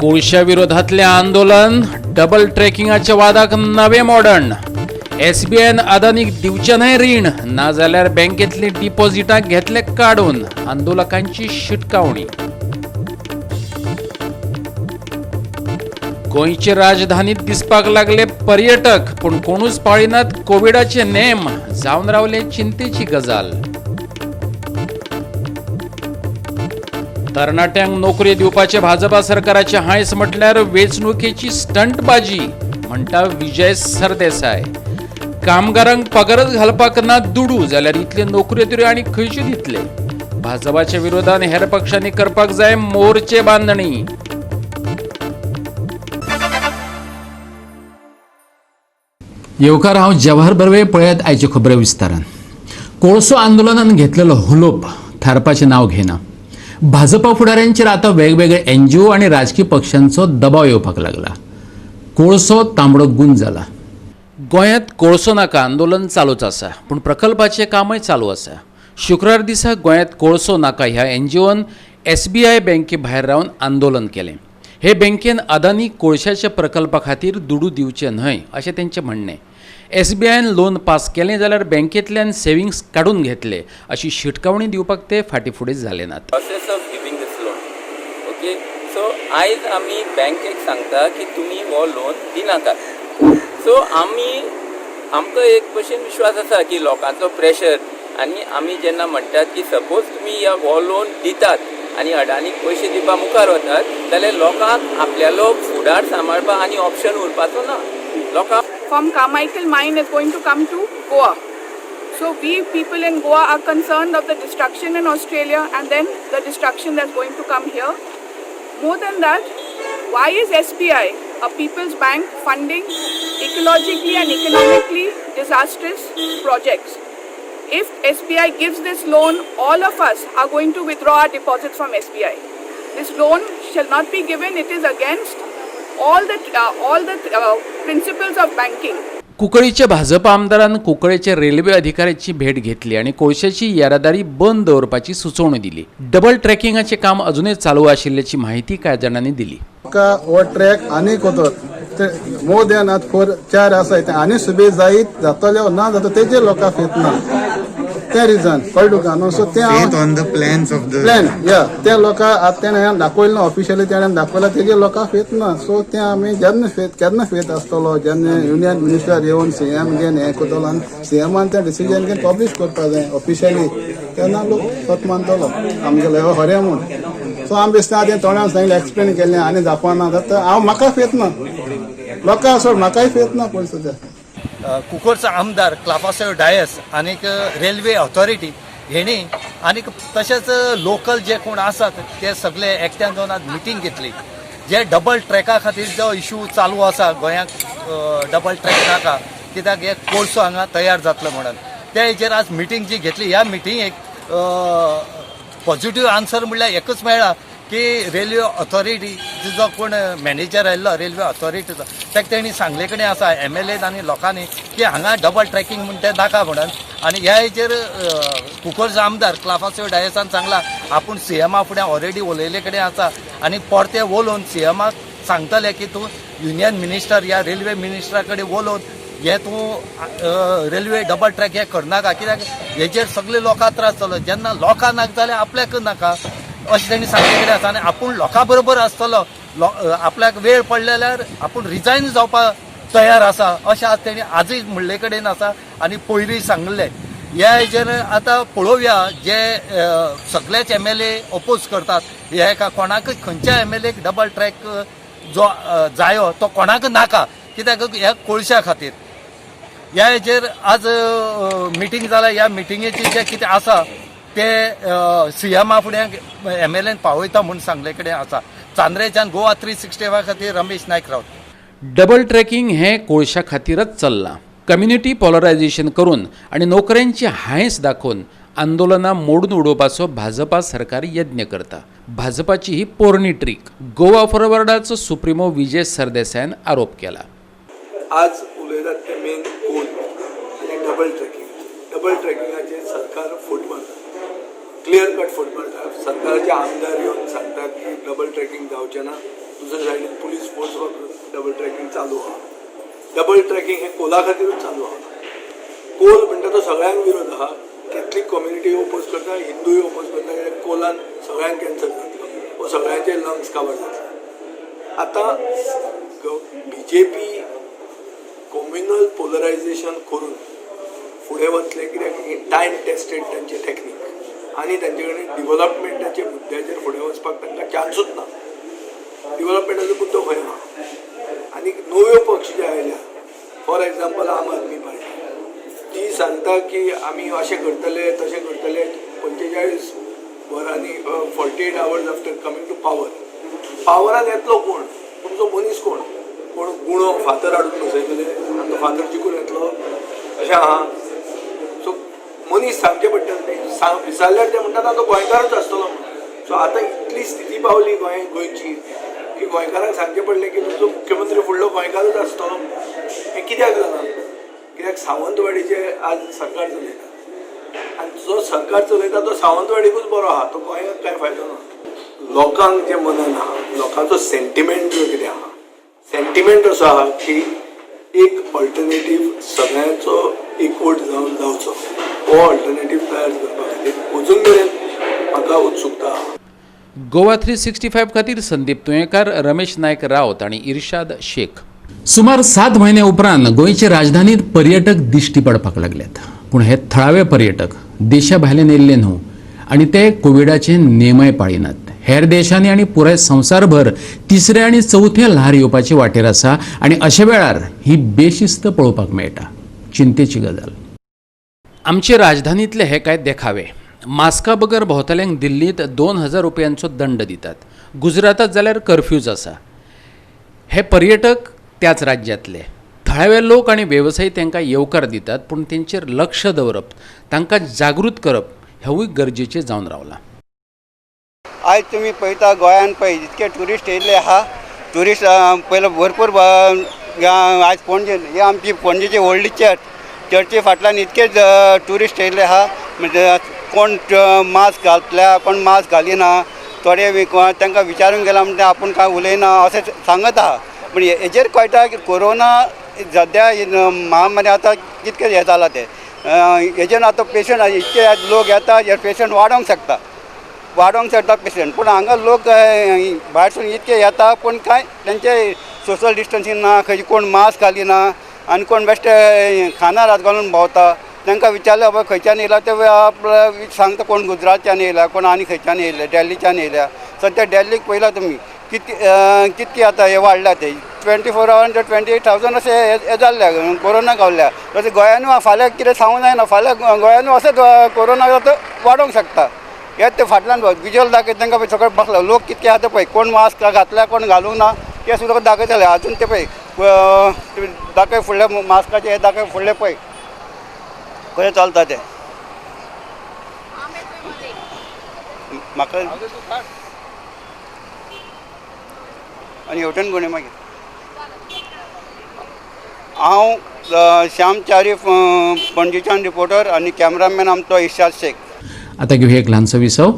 कोळशा विरोधातले आंदोलन डबल ट्रेकिंगाच्या वादाक नवे मॉडर्न. एसबीआयन अदानीक दिवचें न्हय रीण, नाजाल्यार बँकेतली डिपॉझिटां घेतले काडून, आंदोलकांची शिटकावणी. गोंयचे राजधानीत दिसपाक लागले पर्यटक, पूण कोणूच पाळिनात कोविडाचे नेम, जावन रावले चिंतेची गजाल. तरणाट्यांक नोकरी दिवपाचे भाजपा सरकाराचे हांयस म्हटल्यार वेंचणुकेची स्टंटबाजी म्हणटा विजय सरदेसाय. कामगारांक पगारच घालपाक ना दुडू, जाल्यार इतले नोकऱ्यो तरी आनी खंयच्यो दितले? भाजपाच्या विरोधान हेर पक्षांनी करपाक जाय मोर्चे बांदणी. येवकार, हांव जवाहर बर्वे. पळयात आयच्यो खबरो विस्तारान. कोळसो आंदोलनान घेतलेलो हुलोप थारपाचें नांव घेना. भाजपा फुडाऱ्यांचेर आतां वेगवेगळे एनजीओ आनी राजकी पक्षांचो दबाव येवपाक लागला. कोळसो तांबडो गुंज जाला. गोंयांत कोळसो नाका आंदोलन चालूच आसा, पूण प्रकल्पाचें कामय चालू आसा. शुक्रार दिसा गोंयांत कोळसो नाका ह्या एनजीओन एसबीआय बँके भायर रावन आंदोलन केलें. हे बँकेन अदानी कोळशाच्या प्रकल्पा खातीर दुडू दिवचे न्हय अशें तेंचें म्हणणें. एसबीआयन लोन पास केलें जाल्यार बँकेंतल्यान सेविंग्स काडून घेतले अशी शिटकावणी दिवपाक ते फाटीं फुडें जाले नात. Process of giving this loan, okay. So आयज आमी बँकेक सांगता की तुमी हो लोन दिनाकात. सो आमी आमकां एक भशेन विश्वास आसा की लोकांचो प्रेशर आनी आमी जेन्ना म्हणटात की सपोज तुमी हो लोन दितात आनी अडानीक पयशे दिवपा मुखार वतात जाल्यार लोकांक आपल्यालो फुडार सांबाळपाक आनी ऑप्शन उरपाचो ना लोकांक. From Carmichael mine is going to come to Goa. So we people in Goa are concerned of the destruction in Australia and then the destruction that's going to come here. More than that, why is SBI, a people's bank, funding ecologically and economically disastrous projects? If SBI gives this loan, all of us are going to withdraw our deposits from SBI. This loan shall not be given. It is against all the principles of banking. कुंकळीचे Bhajpa आमदारान कुंकळेचे railway अधिकाऱ्याची भेट घेतली आनी कोळशाची येरादारी बंद दवरपाची सुचोवणी दिली. डबल ट्रॅकिंगाचें काम अजुनय चालू आशिल्ल्याची माहिती कांय जाणांनी दिली. म्हाका हो ट्रॅक आनीक वतत ते मोर दॅन आतां फोर चार आसाय, ते आनी सुबे जायत जातले ना जाता तेजेर लोकांक फेत ना, तें रिजन कळ्ळें तुका न्हू? सो तें faith on the plans of the plan या ते लोकां आतां तेणें दाखयलें ना, ऑफिशियली तेणें दाखयलां, तेजेर लोकांक फेत ना. सो तें आमी जेन्ना फेत, केन्ना फेत आसतलो? जेन्ना युनियन मिनिस्टर येवन सीएम घेवन हें करतलो आनी सीएमान तें डिसिजन घेवन पब्लीश करपा जाय ऑफिशियली, तेन्ना लोक सत मानतलो आमगेलो हो खरें म्हूण. सो आमी दिसता तें तोंडान सांगलें, एक्सप्लेन केलें आनी जापना जाता. हांव म्हाका फेत ना, लोकां सोड, म्हाकाय फेत ना पयशे सुद्दां. कुंकळचो आमदार क्लाफासो डायस आनीक रेल्वे ऑथॉरिटी हेणी आनीक तशेंच लोकल जे कोण आसात ते सगळे एकठांय जावन आज मिटींग घेतली. जे डबल ट्रॅका खातीर जो इशू चालू आसा गोंयांक, डबल ट्रॅक नाका कित्याक हे कोळसो हांगा तयार जातलो म्हणून, त्या हेचेर आज मिटींग जी घेतली, ह्या मिटिंगेक पॉझिटिव्ह आन्सर म्हणल्यार एकच मेळ्ळा की रेल्वे ऑथॉरिटी जो कोण मॅनेजर आयिल्लो रेल्वे ऑथॉरिटीचो, ताका तेणी सांगले कडेन आसा एमएलए आनी लोकांनी की हांगा डबल ट्रॅकिंग म्हण तें नाका म्हणून. आनी ह्या हेचेर कुंकळचो आमदार क्लाफासो डायसान सांगला आपूण सीएमा फुडें ऑलरेडी उलयले कडेन आसा आनी परते उलोवन सीएमाक सांगतले की तूं युनियन मिनिस्टर या रेल्वे मिनिस्टरा कडेन उलोवन हे तूं रेल्वे डबल ट्रॅक हे करनाका, कित्याक हेचेर सगळे लोकांक त्रास जालो. जेन्ना लोकांक नाका जाल्यार आपल्याक नाका अशें तेणी सांगले कडेन आसा. आनी आपूण लोकां बरोबर आसतलो, आपल्याक वेळ पडले जाल्यार आपूण रिजायन जावपाक तयार आसा अशें आज तेणी आजूय म्हणले कडेन आसा आनी पयरूय सांगले. ह्या हेजेर आतां पळोवया जे सगळेच एमएलए ओपोज करतात हे एका कोणाकच खंयच्या एमएलएक डबल ट्रॅक जो जायो तो कोणाक नाका, कित्याक ह्या कोळश्या खातीर. ह्या हेजेर आज मिटींग जाल्या. ह्या मिटिंगेची जे कितें आसा ते सीएमा फुडें एमएलएन पावयता म्हूण सांगले कडेन आसा. चांद्रेच्यान गोवा 365 खातीर रमेश नायक रावत. डबल ट्रॅकिंग हें कोळशा खातीरच चल्लां. कम्युनिटी पोलरायझेशन करून आनी नोकऱ्यांची हांयस दाखोवन आंदोलनां मोडून उडोवपाचो भाजपा सरकार यत्न करता. भाजपाची ही पोरणी ट्रीक, गोवा फॉरवर्डाचो सुप्रिमो विजय सरदेसायान आरोप केला. आज उलयतात ते मेन कोल आनी डबल ट्रॅकिंग. डबल ट्रॅकिंगाचेर सरकार फट मारता, क्लियर कट फट मारता. सरकाराचे आमदार येवन सांगतात की डबल ट्रॅकिंग जावचें ना. दुसऱ्या सायडीन पुलीस फोर्स वापरून डबल ट्रॅकिंग चालू आहा. डबल ट्रॅकिंग हें कोला खातीरूच चालू आहा. कोल म्हणटा तो सगळ्यांक विरोध आहा. कॅथलीक कम्युनिटी ओपोज करता, हिंदूय ओपोज करता, कित्याक कोलान सगळ्यांक कॅन्सर जातलो वो सगळ्यांचे लंग्स काबार जातले. आतां बीजेपी कम्युनल पोलरायझेशन करून फुडें वतले, कित्याक ही टायम टेस्टेड तांचे टॅक्नीक आनी तांचे कडेन डिवलपमेंटाच्या मुद्द्याचेर फुडें वचपाक तांकां चान्सूच ना. डिवलपमेंटाचो मुद्दो खंय आहा? आनी नव्यो पक्ष जे आयल्या, फॉर एग्जाम्पल आम आदमी पार्टी, ती सांगता की आमी अशें करतले, तशें करतले 45 वरांनी, 48 hours after coming to power. पावरान येतलो कोण? तुमचो मनीस कोण? कोण गुणो फातर हाडून बसयतले आनी तो फातर जिखून येतलो अशें आहा? सो मनीस सांगचें पडटलें न्ही. सांग विचारल्यार ते म्हणटात तो गोंयकारूच आसतलो म्हणून. सो आतां इतली स्थिती पावली गोंय गोंयची की गोंयकारांक सांगचें पडलें की तुमचो मुख्यमंत्री फुडलो गोंयकारूच आसतलो. हें कित्याक जालां? कित्याक सावंतवाडीचे आज सरकार चलयता आनी जो सरकार चलयता तो सावंतवाडीकूच बरो आहा, तो गोंयाक कांय फायदो ना. लोकांक जें मनान आहा, लोकांचो सेंटिमेंट जो कितें आहा, सेंटिमेंट असो आहा की एक ऑल्टरनेटीव सगळ्यांचो एकवट जावन जावचो. हो ऑल्टरनेटीव तयार करपा खातीर अजून मेरेन म्हाका उत्सुकता आहा. गोवा 365 खातीर संदीप तुयेंकार, रमेश नायक रावत आनी इर्शाद शेख. सुमार 7 म्हयने उपरांत गोंयचे राजधानीत पर्यटक दिश्टी पडपाक लागल्यात, पूण हे थळावे पर्यटक देशा भायल्यान येयल्ले न्हू आनी ते कोविडाचे नेमय पाळिनात. हेर देशांनी आनी पुराय संवसारभर तिसरें आनी चवथें ल्हार येवपाची वाटेर आसा आनी अशा वेळार ही बेशिस्त पळोवपाक मेळटा. चिंतेची गजाल. आमचे राजधानीतले हे कांय देखावे. मास्का बगर भोंवतल्यांक दिल्लींत 2000 रुपयांचो दंड दितात. गुजरातांत जाल्यार कर्फ्यूज आसा. हे पर्यटक त्याच राज्यांतले. थळावे लोक आनी वेवसायीक तांकां येवकार दितात, पूण तेंचेर लक्ष दवरप, तांकां जागृत करप हेवूय गरजेचें जावन रावलां. आयज तुमी पळयता, गोंयान पळय इतके ट्युरिस्ट येयल्ले आहा. ट्युरिस्ट पयलो भरपूर आयज पणजे, ही आमची पणजेची व्हडली चर्च. चर्ची फाटल्यान इतके ट्युरिस्ट येयल्ले आहा. म्हणजे कोण मास्क घातल्या, कोण मास्क घालिना. थोडे तांकां विचारूंक गेला म्हणटा आपूण कांय उलयना अशें सांगत आहा. पूण हेजेर कळटा की कोरोना सद्या ही महामारी आतां कितकें हें जालां तें. हेजेर आतां पेशंट इतके लोक येता, हे पेशंट वाडोंक शकता, वाडोंक शकता पेशंट. पूण हांगा लोक भायरसून इतके येता, पूण कांय तेंचे सोशल डिस्टन्सींग ना, खंय कोण मास्क घालिना आनी कोण बेश्टे खानार हात घालून भोंवता. तांकां विचारलें बाबा खंयच्यान येयला, ते आपल्या सांगता, कोण गुजरातच्यान येयला, कोण आनी खंयच्यान येयले, दिल्लीच्यान येयल्या. सद्या दिल्लीक पळयला तुमी कितके कितके आतां हे वाडल्या ते 24 आवर 28,000 अशें हें जाल्ल्या कोरोना गावल्या. तशें गोंयानूय फाल्यां कितें सांगूंक जायना. फाल्यां गोंयानूय अशेंच कोरोना आतां वाडोंक शकता. हे ते फाटल्यान विजुअल दाखयता तांकां पळय, सगळे बसला लोक कितके आहा ते पळय, कोण मास्क घातल्या, कोण घालूंक ना ते सुद्दां दाखयतले. अजून ते पळय, दाखय फुडले मास्काचे हे दाखय फुडले, पळय कशें चलता तें म्हाका. आनी हेवटेन कोणी मागीर. हांव श्याम च्यारी, पणजेच्यान रिपोर्टर आनी कॅमेरामॅन आमचो इर्शाद शेख. आता घेऊया एक ल्हानसो विसव.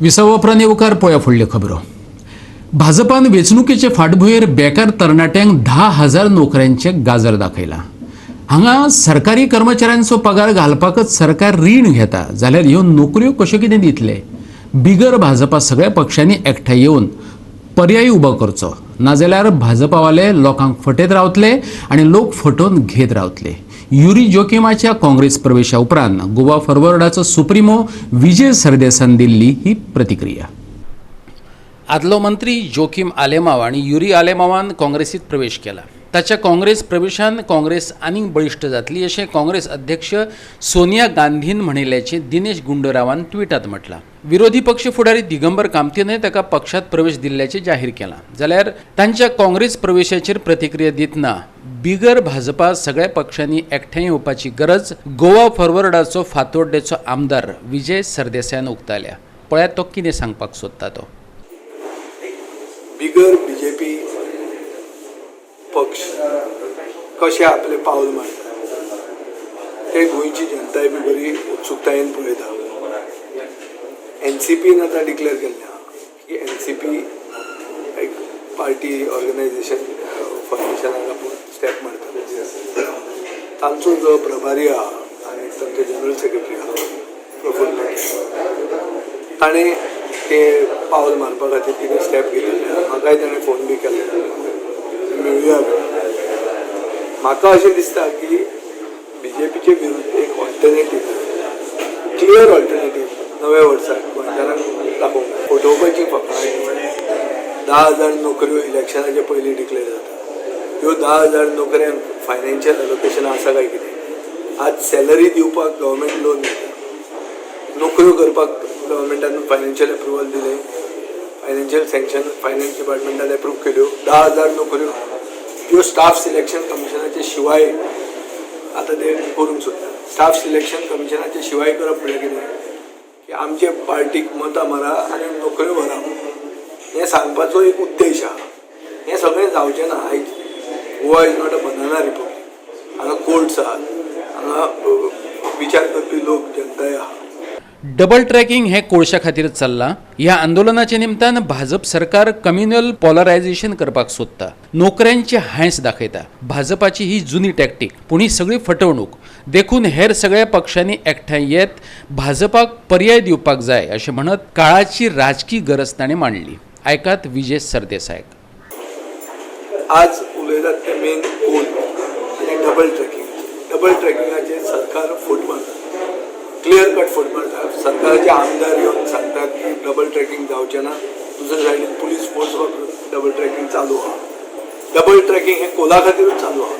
विसवा उपरांत येवकार. पळया फुडल्यो खबरो. भाजपान वेंचणुकेचे फाटभुंयेर बेकार तरणाट्यांक 10,000 नोकऱ्यांचे गाजर दाखयला. हांगा सरकारी कर्मचाऱ्यांचो पगार घालपाकच सरकार रीण घेता जाल्यार ह्यो नोकऱ्यो कश्यो कितें दितले? बिगर भाजपा सगळ्या पक्षांनी एकठांय येवन पर्याय उबो करचो, नाजाल्यार भाजपावाले लोकांक फटयत रावतले आनी लोक फटोवन घेत रावतले. युरी जोकिमाच्या काँग्रेस प्रवेशा उपरांत गोवा फॉरवर्डाचो सुप्रिमो विजय सरदेसान दिल्ली ही प्रतिक्रिया. आदलो मंत्री जोकीम आलेमाव आनी युरी आलेमावान काँग्रेसीत प्रवेश केला. ताच्या काँग्रेस प्रवेशान काँग्रेस आनीक बळिश्ट जातली अशें काँग्रेस अध्यक्ष सोनिया गांधीन म्हणिल्ल्याचें दिनेश गुंडूरावान ट्विटात म्हटलां. विरोधी पक्ष फुडारी दिगंबर कामतीनय ताका पक्षात प्रवेश दिल्ल्याचें जाहीर केलां. जाल्यार तांच्या काँग्रेस प्रवेशाचेर प्रतिक्रिया दितना बिगर भाजपा सगळ्या पक्षांनी एकठांय येवपाची गरज गोवा फॉरवर्डाचो फातोड्डेचो आमदार विजय सरदेसायान उक्तायल्या. पळयात तो कितें सांगपाक सोदता तो. बिगर बीजेपी पक्ष कशे आपले पावल मारता ते गोंयची जनताय बी बरी उत्सुकतायेन पळयता. एनसीपीन आतां डिक्लेअर केल्लें आहा की एनसीपी एक पार्टी ऑर्गनायझेशन फॉर्मेशनाक आपूण स्टेप मारता. तांचो जो प्रभारी आहा आनी तांचो जनरल सेक्रेटरी आहा प्रफुल्ल पटेल, ताणें ते पावल मारपा खातीर कितें स्टेप घेतिल्ले आहा. म्हाकाय ताणें फोन बी केल्ले, मेळुया. म्हाका अशें दिसता की बीजेपीचे विरुद्ध एक ऑल्टरनेटीव, क्लियर ऑल्टरनेटीव नव्या वर्साक गोंयकारांक दाखोवंक. फटोवपाची फकाणां. 10,000 नोकऱ्यो इलेक्शनाच्या पयलीं डिक्लेअर जाता. ह्यो 10,000 नोकऱ्यांक फायनान्शियल एलोकेशन आसा काय कितें? आज सॅलरी दिवपाक गव्हर्मेंट लोन दिता, नोकऱ्यो करपाक गव्हर्मेंटान फायनान्शियल एप्रुवल दिलें, फायनान्शियल सँक्शन फायनान्स डिपार्टमेंटान एप्रूव केल्यो. 10,000 नोकऱ्यो ह्यो स्टाफ सिलेक्शन कमिशनाचे शिवाय आतां ते करूंक सोदता. स्टाफ सिलेक्शन कमिशनाचे शिवाय करप म्हणल्यार कितें? की आमचे पार्टीक मतां मारा आनी नोकऱ्यो भरा, हें सांगपाचो एक उद्देश आहा. हें सगळें जावचें ना. आयज Goa is not a banana republic. हांगा कोर्ट्स आहात, हांगा विचार करपी लोक, जनताय आहा. डबल ट्रॅकिंग हें कोळशा खातीर चल्लां. ह्या आंदोलनाच्या निमतान भाजप सरकार कम्युनल पोलरायझेशन करपाक सोदता, नोकऱ्यांचे हांयस दाखयता. भाजपाची ही जुनी टॅक्टीक, पूण ही सगळी फटवणूक. देखून हेर सगळ्या पक्षांनी एकठांय येत भाजपाक पर्याय दिवपाक जाय, अशें म्हणत काळाची राजकी गरज ताणें मांडली. आयकात विजय सरदेसायक. आज उलयतात ते मेन कोल आनी डबल ट्रॅकिंग. डबल ट्रॅकिंगाचेर सरकार फट मारता, क्लियर कट फट मारता. सरकाराचे आमदार येवन सांगतात की डबल ट्रॅकिंग जावचें ना. दुसऱ्या सायडीन पुलीस फोर्स वापरून डबल ट्रॅकिंग चालू आहा. डबल ट्रॅकिंग हें कोला खातीरूच चालू आहा.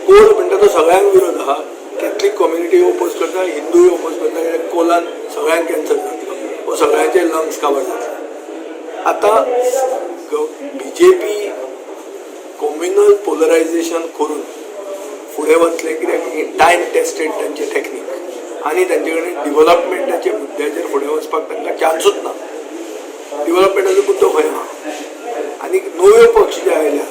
कोल म्हणटा तो सगळ्यांक विरोध आहा. कॅथलीक कम्युनिटी ओपोज करता, हिंदूय ओपोज करता, कित्याक कोलान सगळ्यांक कॅन्सर जातलो वो सगळ्यांचे लंग्स काबार जातले. आतां बीजेपी कम्युनल पोलरायझेशन करून फुडें वतले, कित्याक टायम टेस्टेड तांचे टॅक्नीक आनी तांचे कडेन डिवलपमेंटाच्या मुद्द्याचेर फुडें वचपाक तांकां चान्सूच ना. डिवलपमेंटाचो मुद्दो खंय आहा? आनी नव्यो पक्ष जे आयल्या,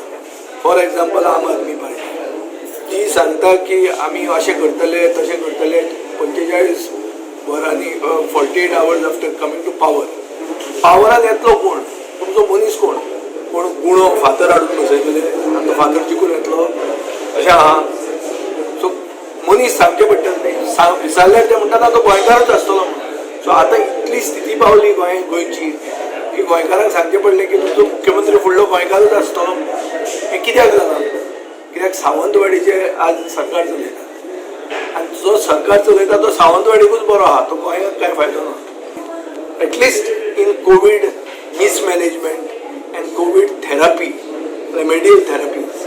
फॉर एग्जाम्पल आम आदमी पार्टी, जी सांगता की आमी अशें करतले, तशें करतले, 45 वरांनी, 48 hours after coming to power. पावरान येतलो कोण? तुमचो मनीस कोण? कोण गुणो फातर हाडून बसयतले आनी तो फातर जिखून येतलो, अशें आहा? सो मनीस सांगचें पडटलें न्ही. विचारल्यार ते म्हणटात, ना, तो गोंयकारूच आसतलो म्हणून. सो आतां इतली स्थिती पावली गोंयची की गोंयकारांक सांगचें पडलें की तुमचो मुख्यमंत्री फुडलो गोंयकारूच आसतलो म्हणून. हें कित्याक जालां? कित्याक सावंतवाडीचे आज सरकार चलयता आनी जो सरकार चलयता तो सावंतवाडीकूच बरो आहा, तो गोंयाक कांय फायदो ना. At least in COVID mismanagement and COVID therapy, remedial therapies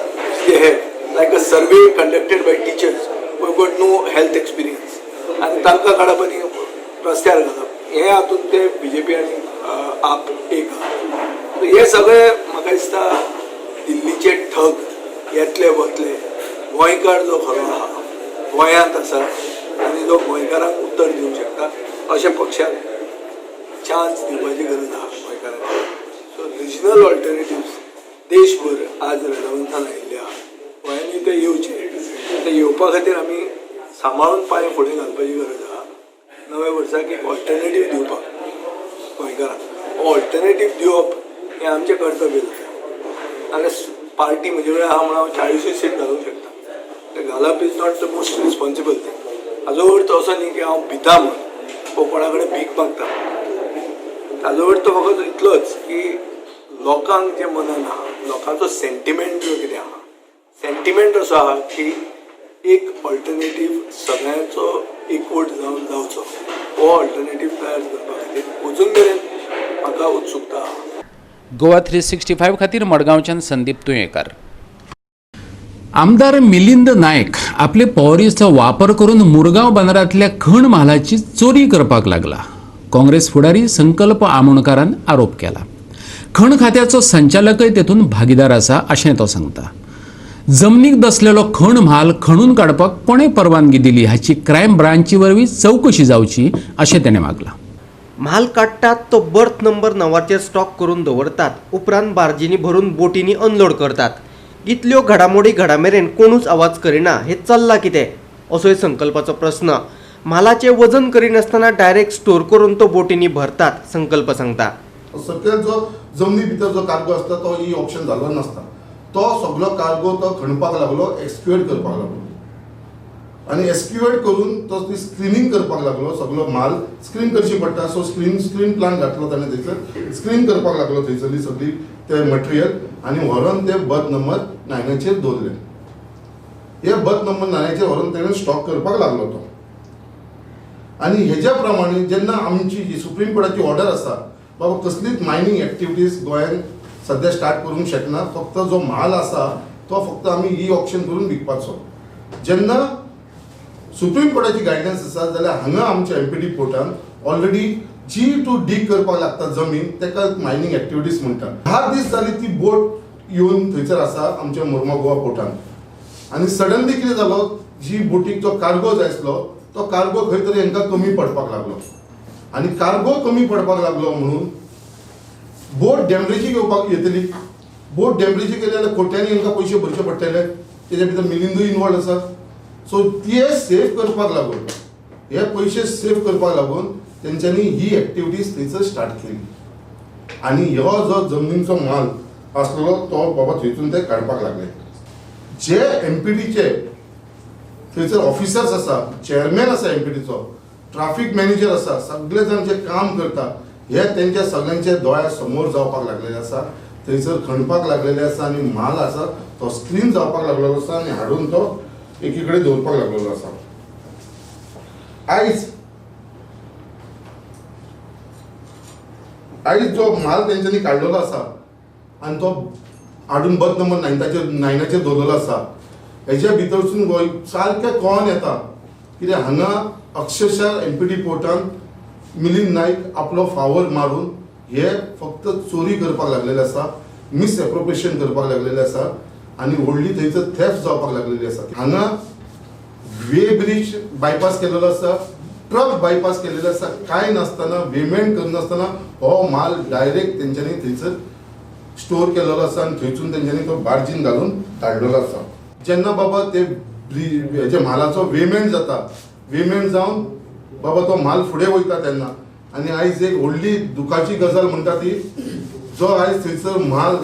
they have, like a survey conducted by teachers who have got no health experience, आनी तांकां काडप आनी रस्त्यार घालप, हे हातून ते बीजेपी आनी आप एक आहा. हे सगळे म्हाका दिसता दिल्लीचे ठग येतले वतले. गोंयकार जो खरो आहा, गोंयांत आसा आनी जो गोंयकारांक उत्तर दिवंक शकता, अशा पक्षाक चान्स दिवपाची गरज आहा गोंयकारांक. सो रिजनल ऑल्टरनेटिव्स देशभर आज रेलवन्सान आयिल्ले आहा. गोंयांनी ते येवचे. ते येवपा खातीर आमी सांबाळून पांय फुडें घालपाची गरज आहा. नव्या वर्साक एक ऑल्टरनेटीव दिवपाक गोंयकारांक, ऑल्टरनेटीव दिवप हें आमचें कर्तव्य जाता. नाल्यार पार्टी म्हजे कडेन आहा म्हणून हांव 40ूय सीट घालूंक शकता. ते घालप is not the most responsible thing. हाजो अर्थ असो न्ही की हांव भिता म्हूण वो कोणा कडेन भीक मागता. ताजो अर्थ फकत इतलोच की लोकांक जें मनान आहा, लोकांचो सेंटिमेंट जो कितें आहा, सेंटिमेंट असो आहा की एक ऑल्टरनेटीव सगळ्यांचो एकवट जावन जावचो. हो ऑल्टरनेटीव तयार करपा खातीर अजून मेरेन म्हाका उत्सुकता आहा. गोवा 365 खातीर मडगांवच्यान संदीप तुयेंकार. आमदार मिलिंद नायक आपले पॉवरीचो वापर करून मुरगांव बंदरांतल्या खण म्हालाची चोरी करपाक लागला, काँग्रेस फुडारी संकल्प आमोणकारान आरोप केला. खण खात्याचो संचालकय तेतून भागीदार आसा, अशें तो सांगता. जमनीक दसलेलो खण म्हाल खणून काडपाक कोणें परवानगी दिली, हाची क्रायम ब्रांची वरवीं चवकशी जावची, अशें तेणें मागलां. म्हाल काडटात तो बर्थ नंबर 9चेर स्टॉक करून दवरतात. उपरांत बार्जींनी भरून बोटींनी अनलोड करतात. इतल्यो घडामोडी घडा मेरेन कोणूच आवाज करिना. हे चल्लां कितें, असोय संकल्पाचो प्रस्न. म्हालाचें वजन करिनासतना डायरेक्ट स्टोर करून तो बोटींनी भरतात, संकल्प सांगता. सकयल जो जमनी भितर जो कार्गो आसता तो ई ऑप्शन जाल्लो नासता, तो सगलो कार्गो तो खणपाक लागलो, एक्सक्युएट करपाक लागलो आनी एक्सक्युएट करून तो ती स्क्रिनींग करपाक लागलो. सगलो माल स्क्रीन करची पडटा, सो स्क्रीन प्लांट घातलो ताणें थंयसर, स्क्रीन करपाक लागलो थंयसरली सगळी ते मटेरियल आनी व्हरोन ते बर्थ नंबर 9 दवरले. हे बर्थ नंबर 9 व्हरोन ताणें स्टॉक करपाक लागलो तो. आनी हेज्या प्रमाणे जेन्ना आमची सुप्रीम कोर्टाची ऑर्डर आसा बाबा कसलीच मायनींग एक्टिविटीज गोंयान सद्या स्टार्ट करूंक शकना, फक्त जो म्हाल आसा तो फक्त आमी ई ऑप्शन करून विकपाचो. जेन्ना सुप्रीम कोर्टाची गायडन्स आसा जाल्यार हांगा आमच्या एमपीडी पोर्टान ऑलरेडी जी टू डीग करपाक लागता जमीन, ताका मायनींग एक्टिविटीज म्हणटा. 10 दीस जाली ती बोट येवन थंयसर आसा आमच्या मोर्मागोवा पोर्टान आनी सडनली कितें जालो, जी बोटीक जो कार्गो जाय आसलो तो कार्गो खंय तरी हांकां कमी पडपाक लागलो आनी कार्गो कमी पडपाक लागलो म्हणून बोट डॅमरेजीक येवपाक येतली. बोट डॅमरेजीक येयली जाल्यार कोट्यांनी हांकां पयशे भरचे पडटले, तेज्या भितर मिलिंदूय इनवॉल्व आसा. सो ते सेफ करपाक लागून, हे पयशे सेफ करपाक लागून तेंच्यांनी ही एक्टिविटीज थंयसर स्टार्ट केली आनी हो जो जमनीचो माल आसलो तो बाबा थंयसून ते काडपाक लागले. जे एमपीडीचे थंयसर ऑफिसर्स आसा, चेअरमॅन आसा एमपीडीचो, ट्राफीक मॅनेजर आसा, सगळे जाण जे काम करता हे तेंच्या सगळ्यांच्या दोळ्या समोर जावपाक लागलेले आसा, थंयसर खणपाक लागलेले आसा आनी माल आसा तो स्क्रीन जावपाक लागलेलो आसा आनी हाडून तो एकी कडेन दवरपाक लागलेलो आसा. आयज आयज जो माल तेंच्यांनी काडलेलो आसा आनी तो हाडून बर्थ नंबर 9 दवरलेलो आसा, हेज्या भितरसून गोंय सारकें कळोन येता कित्याक हांगा अक्षरशः एमपीडी पोर्टान मिलिंद नायक आपलो फावर मारून हे फक्त चोरी करपाक लागलेले आसा, मिसएप्रोप्रिएशन करपाक लागलेले आसा आनी व्हडली थंयसर थेफ्ट जावपाक लागलेली आसा. हांगा वे ब्रीज बायपास केलेलो आसा, ट्रक बायपास केलेलो आसा, कांय नासतना वेमेंट करनासतना हो माल डायरेक्ट तेंच्यांनी थंयसर स्टोर केलेलो आसा आनी थंयसून तेंच्यांनी तो बार्जीन घालून धाडलेलो आसा. जेन्ना बाबा ते हेजे म्हालाचो वेमेंट जाता, वेमेंट जावन बाबा तो म्हाल फुडें वयता तेन्ना आनी आयज एक व्हडली दुखाची गजाल म्हणटा ती जो आयज थंयसर म्हाल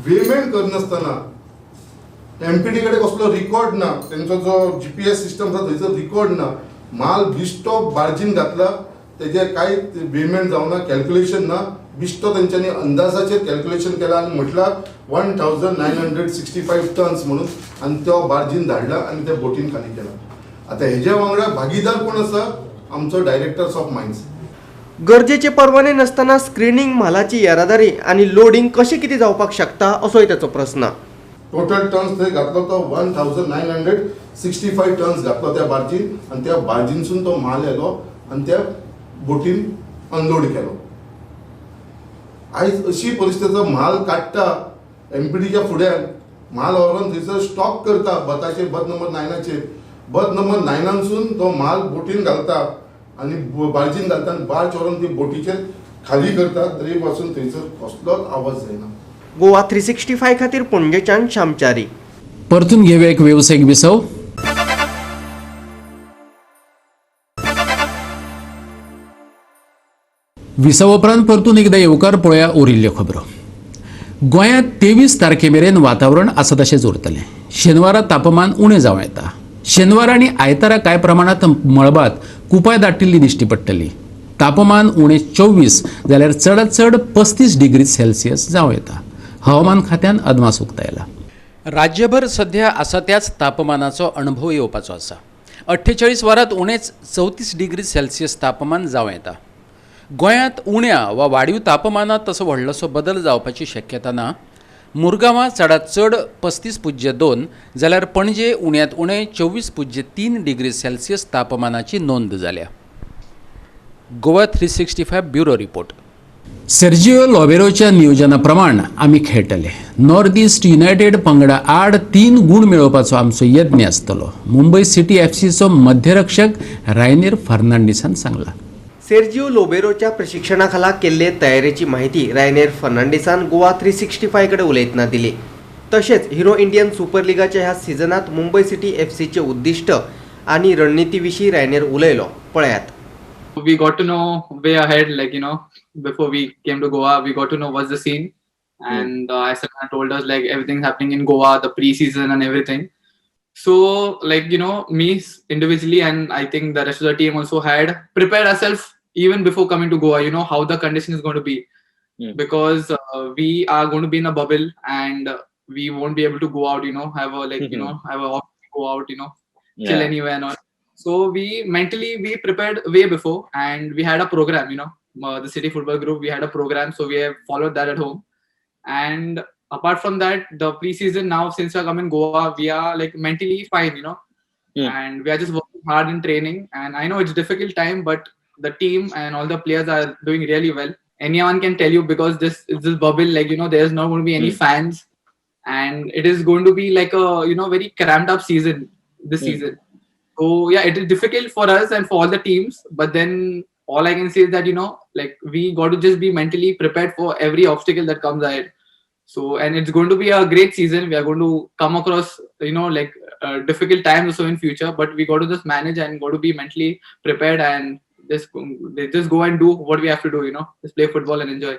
वेमेंट करनासतना एमपीडी कडेन कसलो रिकॉर्ड ना, तेंचो जो जीपीएस सिस्टम आसा थंयसर रिकॉर्ड ना, म्हाल बिश्टो बार्जीन घातला, तेजें कांय पेमेंट जावना, कॅल्क्युलेशन ना, बिश्टो तेंच्यांनी अंदाजाचेर कॅल्क्युलेशन केलां आनी म्हटलां 1965 टन्स म्हणून आनी तो बार्जीन धाडला आनी त्या बोटीन खाली केला. आतां हेज्या वांगडा भागीदार कोण आसा, आमचो डायरेक्टर्स ऑफ मायन्स. गरजेचे परवाने नासतना स्क्रिनींग म्हालाची येरादारी आनी लोडींग कशें कितें जावपाक शकता असोय ताचो प्रस्न. टोटल टन्स थंय घातलो तो 1965 टन्स घातलो त्या बार्जीन आनी त्या बार्जीनसून तो म्हाल येलो आनी त्या बोटीन अनलोड केलो. आयज अशी परिस्थिती, म्हाल काडटा एमपीडीच्या फुड्यान, म्हाल व्हरून थंयसर स्टॉक करता बथाचेर, बथ नंबर 9चेर, बथ नंबर 9सून तो म्हाल बोटीन घालता आनी बार्जीन घालता आनी बार्ज व्हरून ती बोटीचेर खाली करता, तरी पासून थंयसर कसलोच आवाज जायना. गोवा 365 खातीर पणजेच्यान श्यामचारी. परतून घेऊया एक वेवसायीक विसव. विसव उपरांत परतून एकदा येवकार पळोवया उरिल्ल्यो खबरो. गोंयांत 23 तारखे मेरेन वातावरण आसा तशेंच उरतलें. शेनवारा तापमान उणें जावं येता. शेनवार आनी आयतारा कांय प्रमाणांत मळबांत कुपाय दाटिल्ली दिश्टी पडटली. तापमान उणें 24 जाल्यार चडांत चड 35 डिग्री सेल्सियस जावं येता. हवामान खात्यान अदमास उक्तायला. राज्यभर सध्या आसा त्याच तापमानाचो अणभव येवपाचो आसा. 48 वरांत उणेंच 34 डिग्री सेल्सियस तापमान जावं येता. गोंयांत उण्या वा वाडीव तापमानांत तसो व्हडलोसो बदल जावपाची शक्यता ना. मुरगांवां चडांत चड 35.2 जाल्यार पणजे उण्यांत उणें 24.3 डिग्री सेल्सियस तापमानाची नोंद जाल्या. Goa 365 bureau report. Sergio लोबेरोच्या नियोजना प्रमाण आमी खेळटले. नॉर्थ ईस्ट युनायटेड पंगडा आड 3 गूण मेळोवपाचो आमचो यत्न आसतलो, मुंबय सिटी एफसीचो मध्यरक्षक रायनेर फर्नांडीसान सांगला. सेर्जिओ लोबेरोच्या प्रशिक्षणाखाला केल्ले तयारेची माहिती रायनेर फर्नांडीसान गोवा 365 कडे उलयतना दिली. तशेंच हिरो इंडियन सुपर लिगाच्या ह्या सिजनात मुंबय सिटी एफसीचे उद्दिश्ट आनी रणनिती विशीं रायनेर उलयलो, पळयात. We got to know way ahead, like, you know, before we came to Goa, we got to know what's the scene. And ISL told us like everything's happening in Goa, the pre-season and everything. So like, you know, me individually and I think the rest of the team also had prepared ourselves even before coming to Goa, you know, how the condition is going to be. Because we are going to be in a bubble and we won't be able to go out, you know, have a like, you know, have a option to go out, you know, chill anywhere and all. So we mentally, we prepared way before and we had a program, you know, the City Football Group, we had a program. So we have followed that at home. And apart from that, the preseason now, since we are coming Goa, we are like mentally fine, you know, and we are just working hard in training. And I know it's difficult time, but the team and all the players are doing really well. Anyone can tell you because this is this bubble, like, you know, there's not going to be any fans and it is going to be like a, you know, very cramped up season this season. So yeah, it is difficult for us and for all the teams, but then all I can say is that, you know, like we got to just be mentally prepared for every obstacle that comes ahead. So, and it's going to be a great season. We are going to come across, you know, like difficult times also in future, but we got to just manage and got to be mentally prepared and just go and do what we have to do, you know, just play football and enjoy.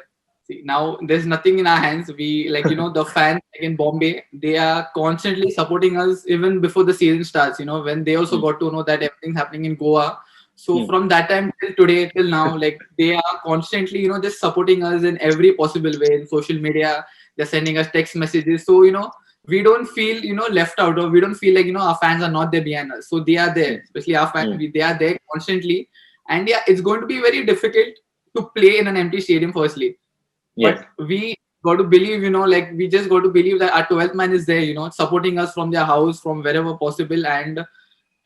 See, now there's nothing in our hands. We like, you know, the fans like in Bombay, they are constantly supporting us even before the season starts, you know, when they also got to know that everything's happening in Goa. So from that time till today, till now, like they are constantly, you know, just supporting us in every possible way in social media. They're sending us text messages. So, you know, we don't feel, you know, left out, or we don't feel like, you know, our fans are not there behind us. So they are there, especially our fans, they are there constantly. And yeah, it's going to be very difficult to play in an empty stadium firstly. But we got to believe, you know, like we just got to believe that our 12th man is there, you know, supporting us from their house, from wherever possible. And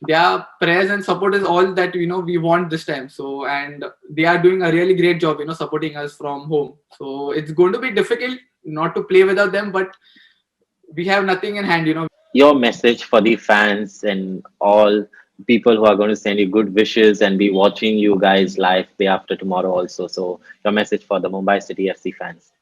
their prayers and support is all that, you know, we want this time. So, and they are doing a really great job, you know, supporting us from home. So it's going to be difficult not to play without them, but we have nothing in hand, you know. Your message for the fans and all people who are going to send you good wishes and be watching you guys live day after tomorrow also. So your message for the Mumbai City FC fans.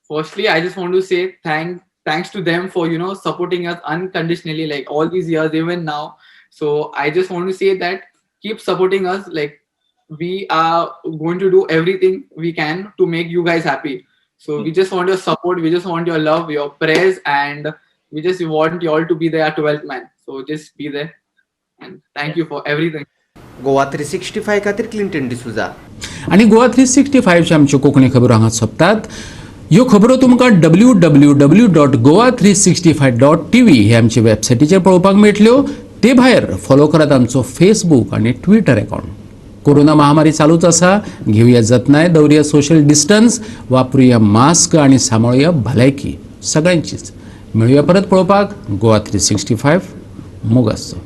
Firstly, I just want to say thanks to them for, you know, supporting us unconditionally, like all these years, even now. So I just want to say that keep supporting us. Like we are going to do everything we can to make you guys happy. So we just want your support. We just want your love, your prayers, and we just want you all to be there at 12th man. So just be there and thank you for everything. Goa 365 खातीर Clinton D'Souza. आनी गोवा 365च्यो आमच्यो कोंकणी खबरो हांगा सोंपतात. ह्यो खबरो तुमकां www.goa365.tv हे आमचे वेबसायटीचेर पळोवपाक मेळटल्यो. ते भायर फॉलो करात आमचो फेसबूक आनी ट्विटर अकावंट. कोरोना महामारी चालूच आसा. घेवया जतनाय, दवरुया सोशल डिस्टन्स, वापरुया मास्क आनी सांबाळुया भलायकी सगळ्यांचीच. मेळुया परत पळोवपाक गोवा 365. मोग आसचो.